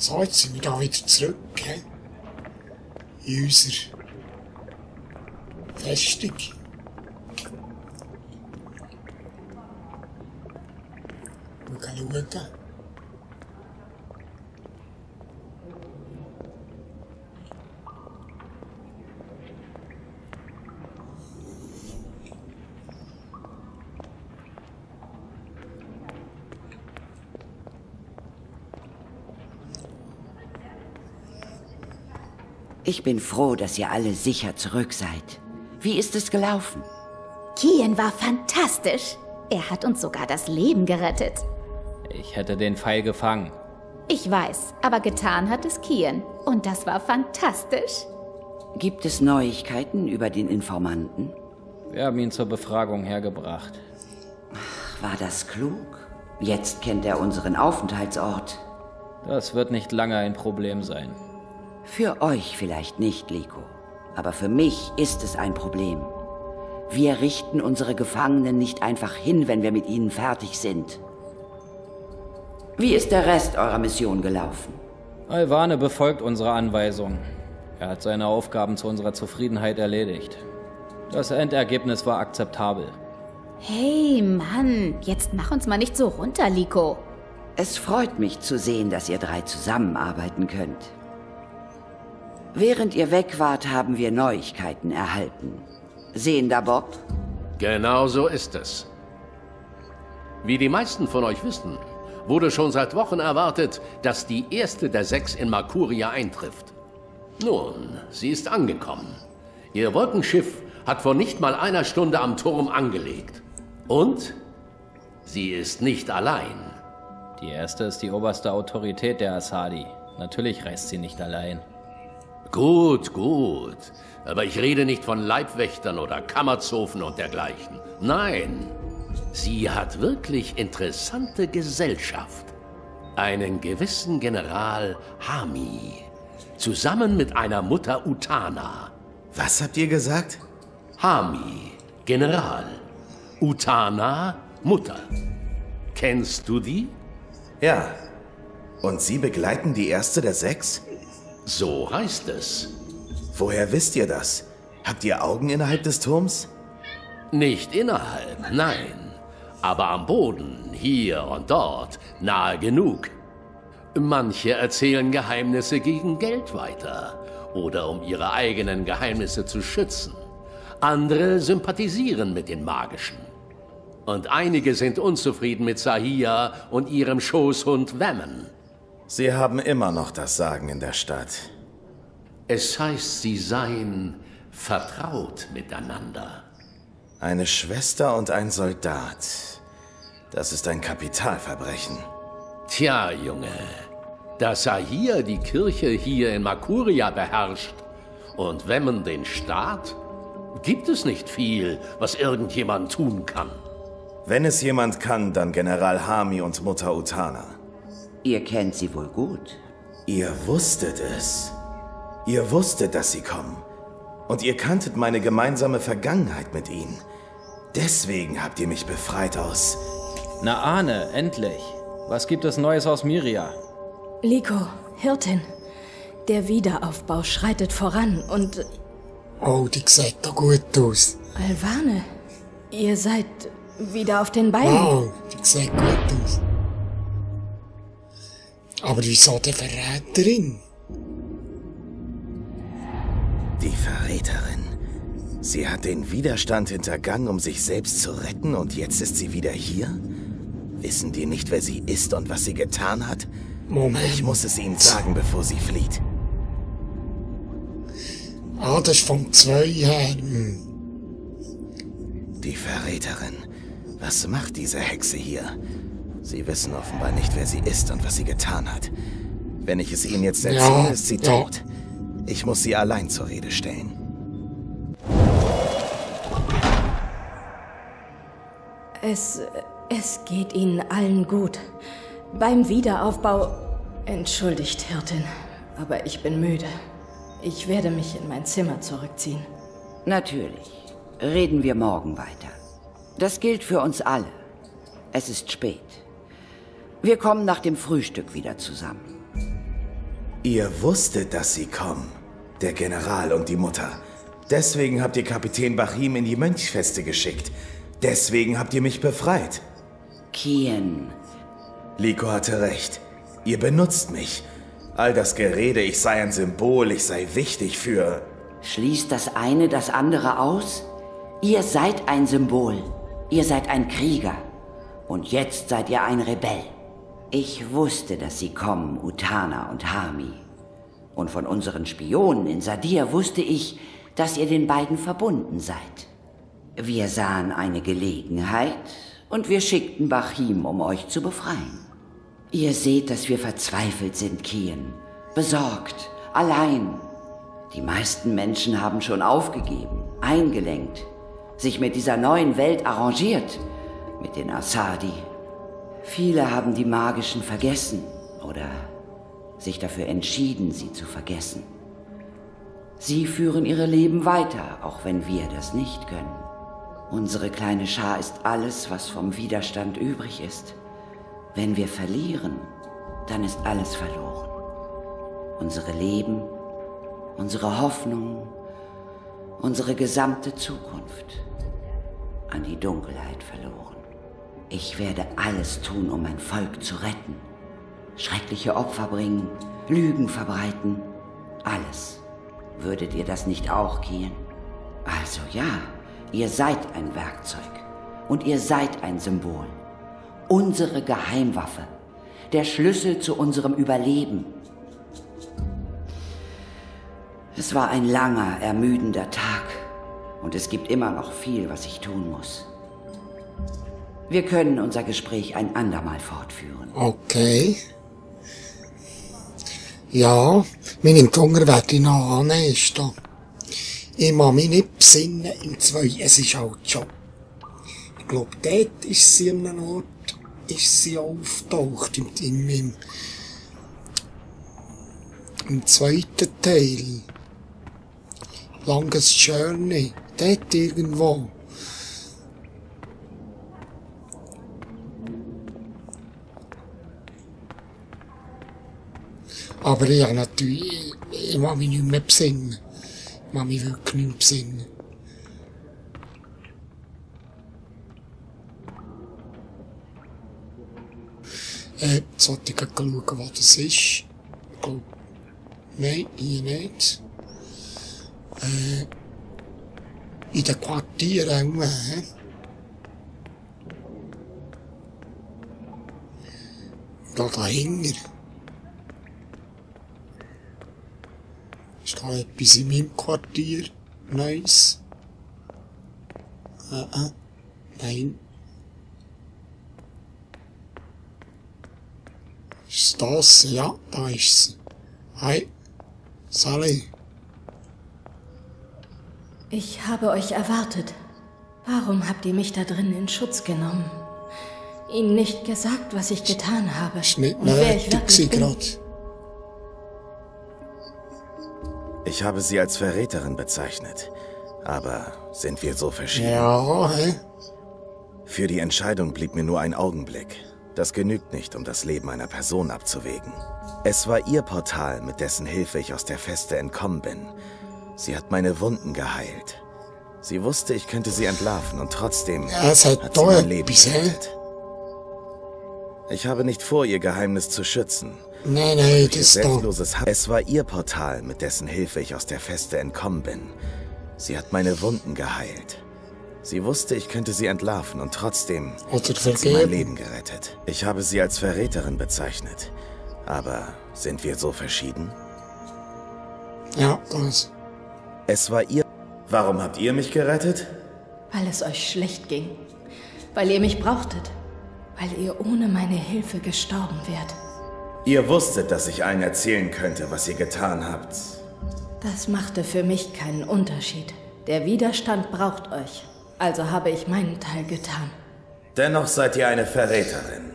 So, jetzt sind wir da wieder zurück, in unserer Festung. Wir gehen schauen. Ich bin froh, dass ihr alle sicher zurück seid. Wie ist es gelaufen? Kian war fantastisch. Er hat uns sogar das Leben gerettet. Ich hätte den Pfeil gefangen. Ich weiß, aber getan hat es Kian. Und das war fantastisch. Gibt es Neuigkeiten über den Informanten? Wir haben ihn zur Befragung hergebracht. War das klug? Jetzt kennt er unseren Aufenthaltsort. Das wird nicht lange ein Problem sein. Für euch vielleicht nicht, Liko. Aber für mich ist es ein Problem. Wir richten unsere Gefangenen nicht einfach hin, wenn wir mit ihnen fertig sind. Wie ist der Rest eurer Mission gelaufen? Alvane befolgt unsere Anweisung. Er hat seine Aufgaben zu unserer Zufriedenheit erledigt. Das Endergebnis war akzeptabel. Hey, Mann, jetzt mach uns mal nicht so runter, Liko. Es freut mich zu sehen, dass ihr drei zusammenarbeiten könnt. Während ihr weg wart, haben wir Neuigkeiten erhalten. Sehender Bob? Genau so ist es. Wie die meisten von euch wissen, wurde schon seit Wochen erwartet, dass die erste der 6 in Markuria eintrifft. Nun, sie ist angekommen. Ihr Wolkenschiff hat vor nicht mal einer Stunde am Turm angelegt. Und sie ist nicht allein. Die erste ist die oberste Autorität der Asadi. Natürlich reist sie nicht allein. Gut, gut. Aber ich rede nicht von Leibwächtern oder Kammerzofen und dergleichen. Nein, sie hat wirklich interessante Gesellschaft. Einen gewissen General Hami. Zusammen mit einer Mutter Utana. Was habt ihr gesagt? Hami, General. Utana, Mutter. Kennst du die? Ja. Und Sie begleiten die erste der 6? So heißt es. Woher wisst ihr das? Habt ihr Augen innerhalb des Turms? Nicht innerhalb, nein. Aber am Boden, hier und dort, nahe genug. Manche erzählen Geheimnisse gegen Geld weiter oder um ihre eigenen Geheimnisse zu schützen. Andere sympathisieren mit den Magischen. Und einige sind unzufrieden mit Sahia und ihrem Schoßhund Wemmen. Sie haben immer noch das Sagen in der Stadt. Es heißt, sie seien vertraut miteinander. Eine Schwester und ein Soldat. Das ist ein Kapitalverbrechen. Tja, Junge, da Sahia die Kirche hier in Markuria beherrscht und Wemmen den Staat, gibt es nicht viel, was irgendjemand tun kann. Wenn es jemand kann, dann General Hami und Mutter Utana. Ihr kennt sie wohl gut. Ihr wusstet es. Ihr wusstet, dass sie kommen. Und ihr kanntet meine gemeinsame Vergangenheit mit ihnen. Deswegen habt ihr mich befreit aus... Na Ahne, endlich. Was gibt es Neues aus Miria? Liko, Hirtin. Der Wiederaufbau schreitet voran und... Oh, die sieht da gut aus. Alvane, ihr seid wieder auf den Beinen. Wow, die sieht gut aus. Aber wieso die Verräterin? Die Verräterin. Sie hat den Widerstand hintergangen, um sich selbst zu retten, und jetzt ist sie wieder hier? Wissen die nicht, wer sie ist und was sie getan hat? Moment. Ich muss es ihnen sagen, bevor sie flieht. Ah, das ist vom 2 her. Die Verräterin. Was macht diese Hexe hier? Sie wissen offenbar nicht, wer sie ist und was sie getan hat. Wenn ich es ihnen jetzt erzähle, ist sie tot. Ich muss sie allein zur Rede stellen. Es geht Ihnen allen gut. Beim Wiederaufbau... Entschuldigt, Hirtin, aber ich bin müde. Ich werde mich in mein Zimmer zurückziehen. Natürlich. Reden wir morgen weiter. Das gilt für uns alle. Es ist spät. Wir kommen nach dem Frühstück wieder zusammen. Ihr wusstet, dass sie kommen. Der General und die Mutter. Deswegen habt ihr Kapitän Bachim in die Mönchsfeste geschickt. Deswegen habt ihr mich befreit. Kian. Liko hatte recht. Ihr benutzt mich. All das Gerede, ich sei ein Symbol, ich sei wichtig für... Schließt das eine das andere aus? Ihr seid ein Symbol. Ihr seid ein Krieger. Und jetzt seid ihr ein Rebell. Ich wusste, dass sie kommen, Utana und Harmi. Und von unseren Spionen in Sadir wusste ich, dass ihr den beiden verbunden seid. Wir sahen eine Gelegenheit und wir schickten Bachim, um euch zu befreien. Ihr seht, dass wir verzweifelt sind, Kian. Besorgt, allein. Die meisten Menschen haben schon aufgegeben, eingelenkt, sich mit dieser neuen Welt arrangiert, mit den Asadi. Viele haben die Magischen vergessen oder sich dafür entschieden, sie zu vergessen. Sie führen ihre Leben weiter, auch wenn wir das nicht können. Unsere kleine Schar ist alles, was vom Widerstand übrig ist. Wenn wir verlieren, dann ist alles verloren. Unsere Leben, unsere Hoffnung, unsere gesamte Zukunft an die Dunkelheit verloren. Ich werde alles tun, um mein Volk zu retten. Schreckliche Opfer bringen, Lügen verbreiten, alles. Würdet ihr das nicht auch, Kian? Also ja, ihr seid ein Werkzeug und ihr seid ein Symbol. Unsere Geheimwaffe, der Schlüssel zu unserem Überleben. Es war ein langer, ermüdender Tag und es gibt immer noch viel, was ich tun muss. Wir können unser Gespräch ein andermal fortführen. Okay. Ja, meine Hunger werde ich noch annehmen. Ich mag mich nicht besinnen im 2. Es ist halt schon. Ich glaube, dort ist sie an einem Ort, ist sie auftaucht im zweiten Teil. Longest Journey. Dort irgendwo. Aber ja, natürlich, ich mag mich nicht mehr besinnen. Ich mag mich wirklich nicht mehr besinnen. Jetzt sollte ich schauen, was das ist. Ich glaube, nein, hier nicht. In den Quartieren, da dahinter. Ist da etwas in meinem Quartier? Nice. Nein. Ist das? Ja, da ist sie. Hi. Sally. Ich habe euch erwartet. Warum habt ihr mich da drin in Schutz genommen? Ihnen nicht gesagt, was ich getan habe. Ist nicht und wer ich nötig wirklich bin. gerade. Ich habe sie als Verräterin bezeichnet. Aber sind wir so verschieden? Ja, hä? Für die Entscheidung blieb mir nur ein Augenblick. Das genügt nicht, um das Leben einer Person abzuwägen. Es war ihr Portal, mit dessen Hilfe ich aus der Feste entkommen bin. Sie hat meine Wunden geheilt. Sie wusste, ich könnte sie entlarven und trotzdem Ja, es hat hat sie da mein Leben etwas, hä? gerettet. Ich habe nicht vor, ihr Geheimnis zu schützen. Nein, Ihr das da. selbstloses Es war ihr Portal, mit dessen Hilfe ich aus der Feste entkommen bin. Sie hat meine Wunden geheilt. Sie wusste, ich könnte sie entlarven und trotzdem Oder hat sie mein vergeben. Leben gerettet. Ich habe sie als Verräterin bezeichnet. Aber sind wir so verschieden? Ja, das. Es war ihr... Warum habt ihr mich gerettet? Weil es euch schlecht ging. Weil ihr mich brauchtet. Weil ihr ohne meine Hilfe gestorben wärt. Ihr wusstet, dass ich allen erzählen könnte, was ihr getan habt. Das machte für mich keinen Unterschied. Der Widerstand braucht euch. Also habe ich meinen Teil getan. Dennoch seid ihr eine Verräterin.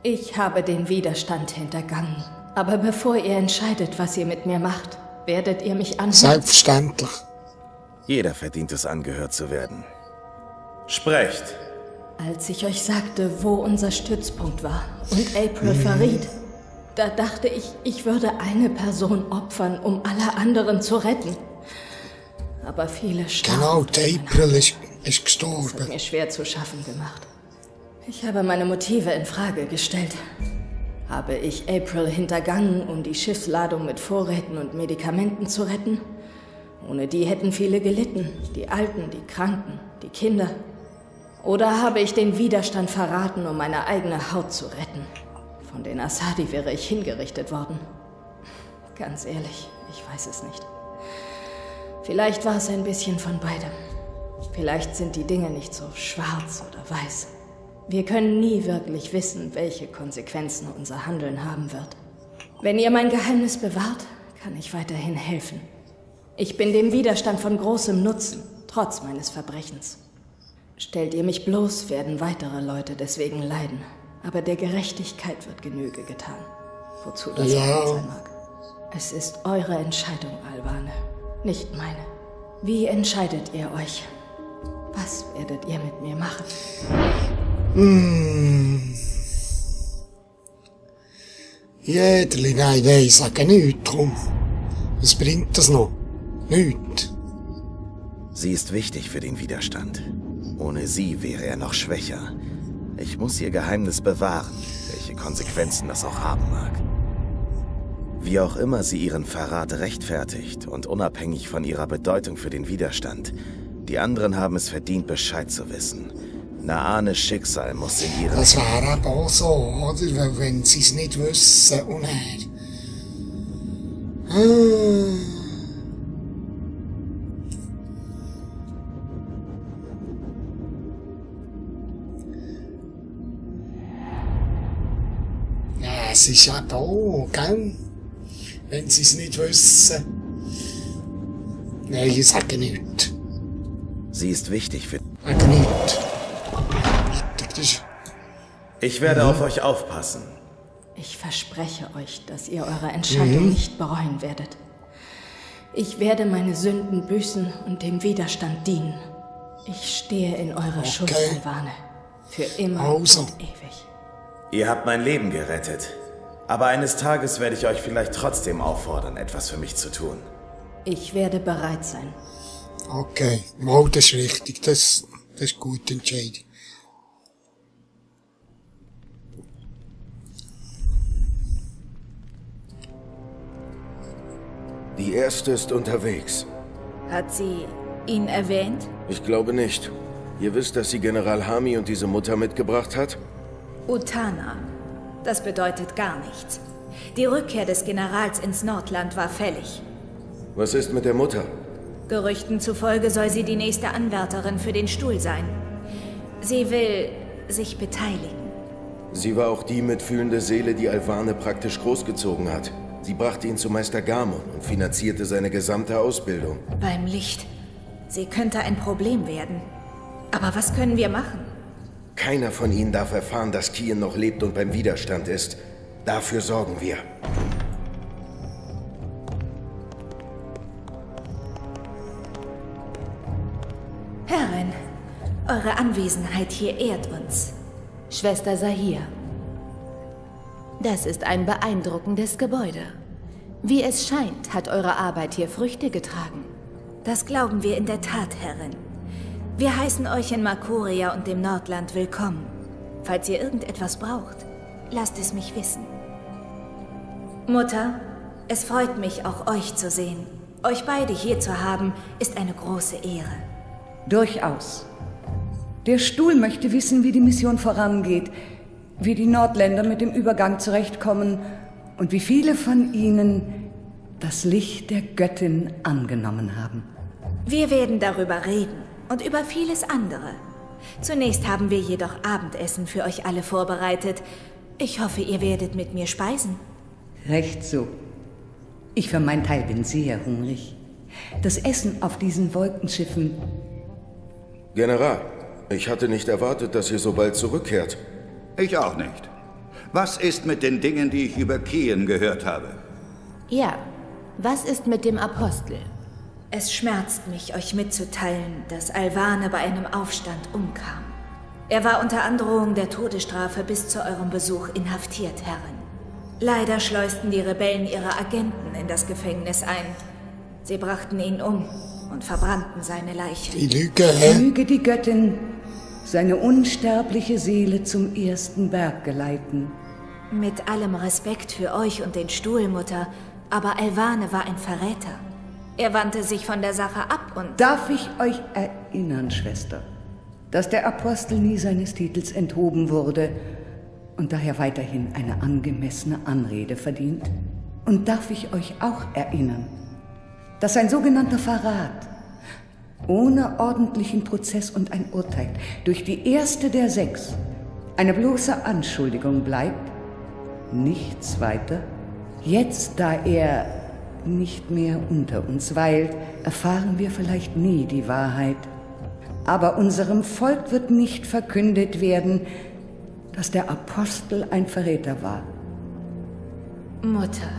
Ich habe den Widerstand hintergangen. Aber bevor ihr entscheidet, was ihr mit mir macht, werdet ihr mich anhören. Selbstverständlich. Jeder verdient es, angehört zu werden. Sprecht. Als ich euch sagte, wo unser Stützpunkt war und April verriet, Da dachte ich, ich würde eine Person opfern, um alle anderen zu retten. Aber viele starben. Genau, die April ist Das gestorben. hat mir schwer zu schaffen gemacht. Ich habe meine Motive in Frage gestellt. Habe ich April hintergangen, um die Schiffsladung mit Vorräten und Medikamenten zu retten? Ohne die hätten viele gelitten. Die Alten, die Kranken, die Kinder. Oder habe ich den Widerstand verraten, um meine eigene Haut zu retten? Von den Asadi wäre ich hingerichtet worden. Ganz ehrlich, ich weiß es nicht. Vielleicht war es ein bisschen von beidem. Vielleicht sind die Dinge nicht so schwarz oder weiß. Wir können nie wirklich wissen, welche Konsequenzen unser Handeln haben wird. Wenn ihr mein Geheimnis bewahrt, kann ich weiterhin helfen. Ich bin dem Widerstand von großem Nutzen, trotz meines Verbrechens. Stellt ihr mich bloß, werden weitere Leute deswegen leiden. Aber der Gerechtigkeit wird Genüge getan. Wozu das auch sein mag. Es ist eure Entscheidung, Alvane, nicht meine. Wie entscheidet ihr euch? Was werdet ihr mit mir machen? Jäderli, nein, ich sage nichts drum. Was bringt das noch? Nichts. Sie ist wichtig für den Widerstand. Ohne sie wäre er noch schwächer. Ich muss ihr Geheimnis bewahren, welche Konsequenzen das auch haben mag. Wie auch immer sie ihren Verrat rechtfertigt und unabhängig von ihrer Bedeutung für den Widerstand, die anderen haben es verdient, Bescheid zu wissen. Naanes Schicksal muss in ihrem... Das wäre eben auch so, oder? Weil wenn sie es nicht wissen und ja, es ist eben auch, gell? Wenn sie es nicht wissen. Nein, ich sage nichts. Sie ist wichtig für... Sage nichts. Ich werde auf euch aufpassen. Ich verspreche euch, dass ihr eure Entscheidung nicht bereuen werdet. Ich werde meine Sünden büßen und dem Widerstand dienen. Ich stehe in eurer Schuld, Alvane. Für immer und ewig. Ihr habt mein Leben gerettet. Aber eines Tages werde ich euch vielleicht trotzdem auffordern, etwas für mich zu tun. Ich werde bereit sein. Okay, mal, das ist richtig. Das ist gut Entscheidung. Die erste ist unterwegs. Hat sie ihn erwähnt? Ich glaube nicht. Ihr wisst, dass sie General Hami und diese Mutter mitgebracht hat? Utana. Das bedeutet gar nichts. Die Rückkehr des Generals ins Nordland war fällig. Was ist mit der Mutter? Gerüchten zufolge soll sie die nächste Anwärterin für den Stuhl sein. Sie will sich beteiligen. Sie war auch die mitfühlende Seele, die Alvane praktisch großgezogen hat. Sie brachte ihn zu Meister Gamon und finanzierte seine gesamte Ausbildung. Beim Licht. Sie könnte ein Problem werden. Aber was können wir machen? Keiner von ihnen darf erfahren, dass Kian noch lebt und beim Widerstand ist. Dafür sorgen wir. Herrin, eure Anwesenheit hier ehrt uns. Schwester Sahir. Das ist ein beeindruckendes Gebäude. Wie es scheint, hat eure Arbeit hier Früchte getragen. Das glauben wir in der Tat, Herrin. Wir heißen euch in Makuria und dem Nordland willkommen. Falls ihr irgendetwas braucht, lasst es mich wissen. Mutter, es freut mich, auch euch zu sehen. Euch beide hier zu haben, ist eine große Ehre. Durchaus. Der Stuhl möchte wissen, wie die Mission vorangeht, wie die Nordländer mit dem Übergang zurechtkommen und wie viele von ihnen das Licht der Göttin angenommen haben. Wir werden darüber reden und über vieles andere. Zunächst haben wir jedoch Abendessen für euch alle vorbereitet. Ich hoffe, ihr werdet mit mir speisen. Recht so. Ich für meinen Teil bin sehr hungrig. Das Essen auf diesen Wolkenschiffen... General, ich hatte nicht erwartet, dass ihr so bald zurückkehrt. Ich auch nicht. Was ist mit den Dingen, die ich über Kian gehört habe? Ja, was ist mit dem Apostel? Es schmerzt mich, euch mitzuteilen, dass Alvane bei einem Aufstand umkam. Er war unter Androhung der Todesstrafe bis zu eurem Besuch inhaftiert, Herrin. Leider schleusten die Rebellen ihre Agenten in das Gefängnis ein. Sie brachten ihn um und verbrannten seine Leiche. Die Lüge, hä? Möge die Göttin seine unsterbliche Seele zum ersten Berg geleiten. Mit allem Respekt für euch und den Stuhl, Mutter, aber Alvane war ein Verräter. Er wandte sich von der Sache ab und... Darf ich euch erinnern, Schwester, dass der Apostel nie seines Titels enthoben wurde und daher weiterhin eine angemessene Anrede verdient? Und darf ich euch auch erinnern, dass ein sogenannter Verrat ohne ordentlichen Prozess und ein Urteil durch die erste der 6 eine bloße Anschuldigung bleibt, nichts weiter? Jetzt, da er nicht mehr unter uns weilt, erfahren wir vielleicht nie die Wahrheit. Aber unserem Volk wird nicht verkündet werden, dass der Apostel ein Verräter war. Mutter.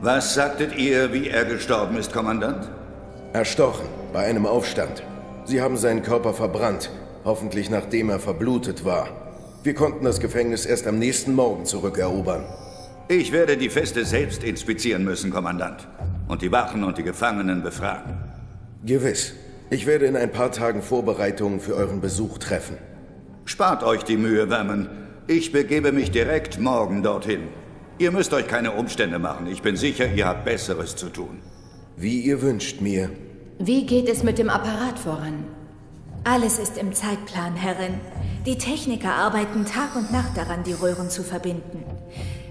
Was sagtet ihr, wie er gestorben ist, Kommandant? Erstochen, bei einem Aufstand. Sie haben seinen Körper verbrannt, hoffentlich nachdem er verblutet war. Wir konnten das Gefängnis erst am nächsten Morgen zurückerobern. Ich werde die Feste selbst inspizieren müssen, Kommandant. Und die Wachen und die Gefangenen befragen. Gewiss. Ich werde in ein paar Tagen Vorbereitungen für euren Besuch treffen. Spart euch die Mühe, Vermin. Ich begebe mich direkt morgen dorthin. Ihr müsst euch keine Umstände machen. Ich bin sicher, ihr habt Besseres zu tun. Wie ihr wünscht, mir. Wie geht es mit dem Apparat voran? Alles ist im Zeitplan, Herrin. Die Techniker arbeiten Tag und Nacht daran, die Röhren zu verbinden.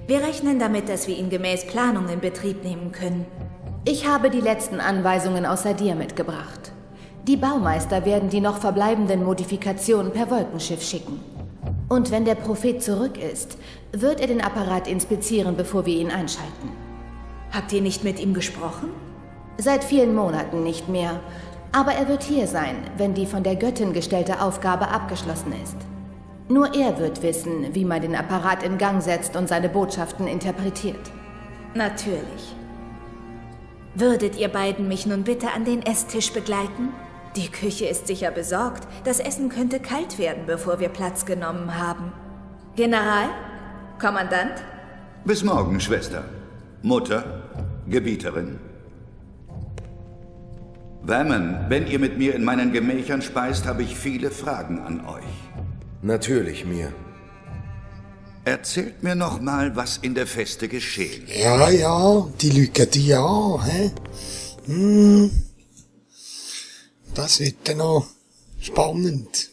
Wir rechnen damit, dass wir ihn gemäß Planung in Betrieb nehmen können. Ich habe die letzten Anweisungen aus Sadir mitgebracht. Die Baumeister werden die noch verbleibenden Modifikationen per Wolkenschiff schicken. Und wenn der Prophet zurück ist, wird er den Apparat inspizieren, bevor wir ihn einschalten. Habt ihr nicht mit ihm gesprochen? Seit vielen Monaten nicht mehr. Aber er wird hier sein, wenn die von der Göttin gestellte Aufgabe abgeschlossen ist. Nur er wird wissen, wie man den Apparat in Gang setzt und seine Botschaften interpretiert. Natürlich. Würdet ihr beiden mich nun bitte an den Esstisch begleiten? Die Küche ist sicher besorgt. Das Essen könnte kalt werden, bevor wir Platz genommen haben. General? Kommandant? Bis morgen, Schwester. Mutter? Gebieterin? Vermin, wenn ihr mit mir in meinen Gemächern speist, habe ich viele Fragen an euch. Natürlich, mir. Erzählt mir noch mal, was in der Feste geschehen ist. Ja, die lügen die an, hä? Das wird dann noch spannend.